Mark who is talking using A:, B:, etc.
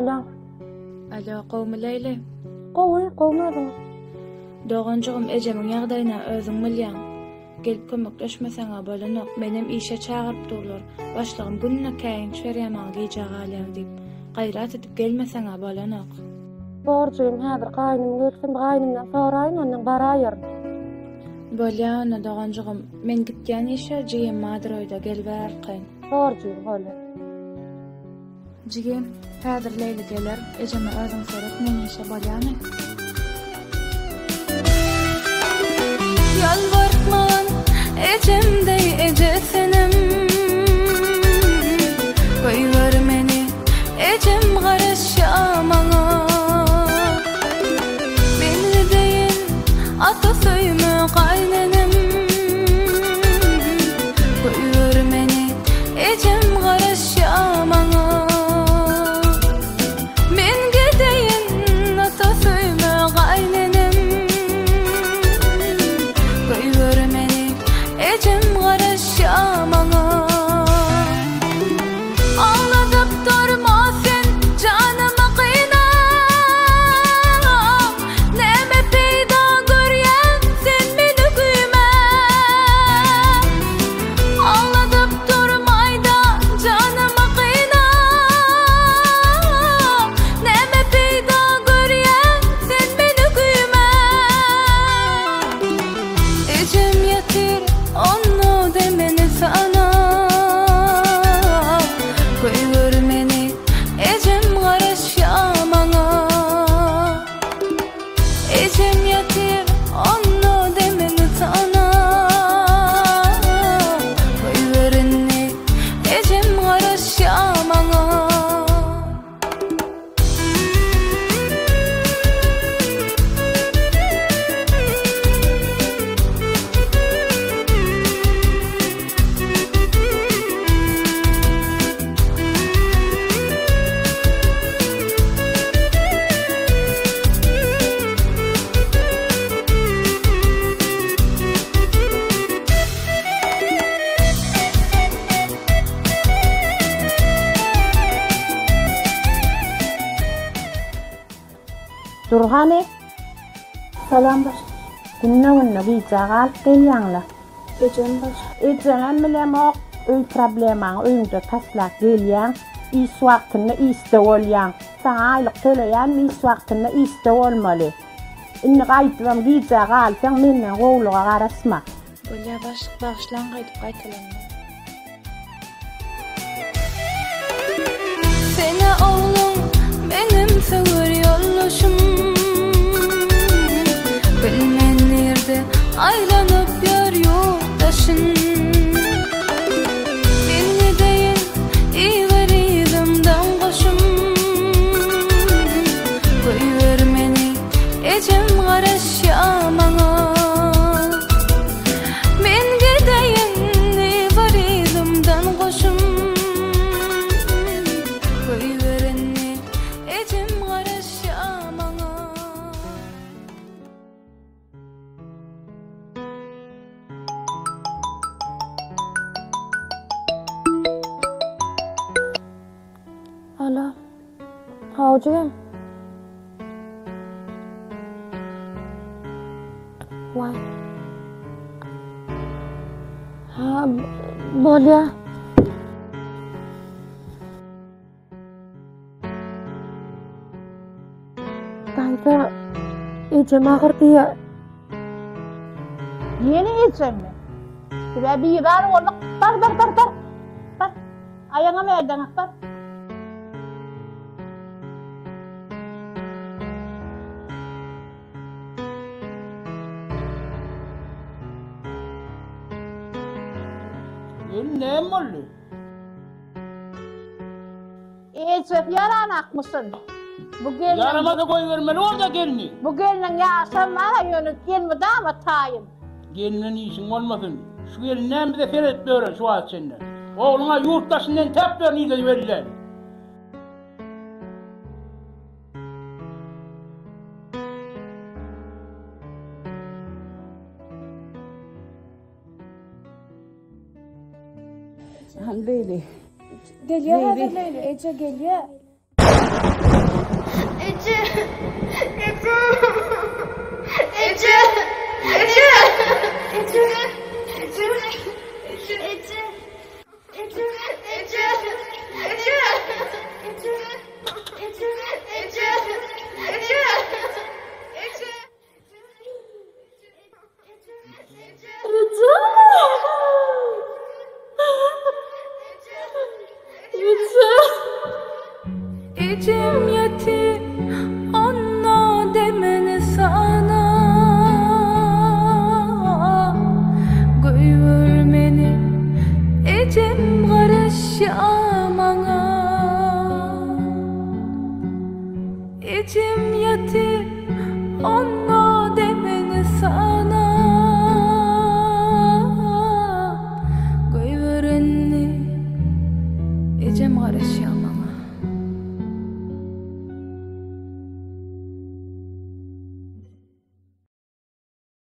A: Alo.
B: Alo, gowmy Leýli?
A: Gowy, gowmy özüň?
B: Doganjygym, ejemiň ýagdaýyna özüň bilýäň. Gelip kömekleşmeseň-ä bolanok. Menem işe çagyryp durlar. Başlygym günde käýinç berýär maňa gijä galýaň diýip. Gaýrat edip gelmeseň-ä bolanok.
A: Borjugym, häzir gaýnym gelsin, gaýnymdan soraýyn, ondan baraýaryn.
B: Bolýa onda doganjygym. Men gitýän işe, jigim bardyr öýde, geliber arkaýyn.
A: Borjugym, bolýa.
B: Jigim, häzir Leýli geler, ejeme özüň seret, men işe bolýamy?
C: Ýalbartman ejem deý eje senem Goýber meni ejem garaşýa maňa Men gideýin ata söýme gaýnenem Goýber meni ejem garaşýa maňa Men gideýin ata söýme gaýnenem Goýber meni ejem garaşýa maňa Agladyp durma sen janymy gynap Näme peýda görýäň sen meni güýmäp Agladyp durmaýda janymy gynap Näme peýda görýäň sen meni güýmäp Ejem ýatyr onda demini sanap Goýber meni ejem garaşýa maňa Ejem ýatyr onda demini tanap Goýber indi ejem garaşýa maňa.
D: Dur hany.
B: Salam başlyk.
D: Günde-günde gijä galyp gelýäňle.
B: Ejem başlyk.
D: Ejeňem bilemok, öý problemaňy öýüňde taşlap gelýäň. Iş wagtynda işde bolýaň. Saňa aýlyk töleýänmi iş wagtynda işde bolmaly. Indi gaýdybam gijä galsaň menden gowulyga garaşma.
B: Bolýa başlyk bagyşlaň gaýdyp gaýtalanmaz.
C: Senä ogluň menem söwer ýoldaşym Bilmen nirde aýlanyp ýör ýurt daşyn Men gideýin iber yzymdan goşum Goýber meni ejem garaşýa maňa Men gideýin bar yzymdan goşum Goýber indi ejem garaşýa maňa.
A: Alo. Haw jigim. Waý. Ha, bolýa. Daýza, ejem agyr diýýär.
D: Ýene ejeňmi? Biz-ä bizar bolduk. Bar, bar, bar, bar. Bar. Aýagyňam ärdeňok, bar.
E: Gelin näme boldy?
D: Ejesi ýaranakmyşyn. Bu gelniň
E: Ýaramasa goýbermeli bolda gelni.
D: Bu gelniň ýaşam bar-a ýöne elmydama taýyn.
E: Gelninden işiň bolmasyn. Şu gelin näme bize seredip ýören şu wagta çenli. Ogluňa ýurt daşyndan entäp ýör nirde belli däl.
D: Hany Leýli.
B: Gelýär häzir Leýli. Eje gelýär.
C: Eje! Eje! Eje! Eje! Eje! Eje! Eje! Eje! Eje! Eje! Eje! Eje! Ejem ýatyr, onda demini sana. Goýber meni, ejem garaşýa maňa. Ejem ýatyr, onda demini sana.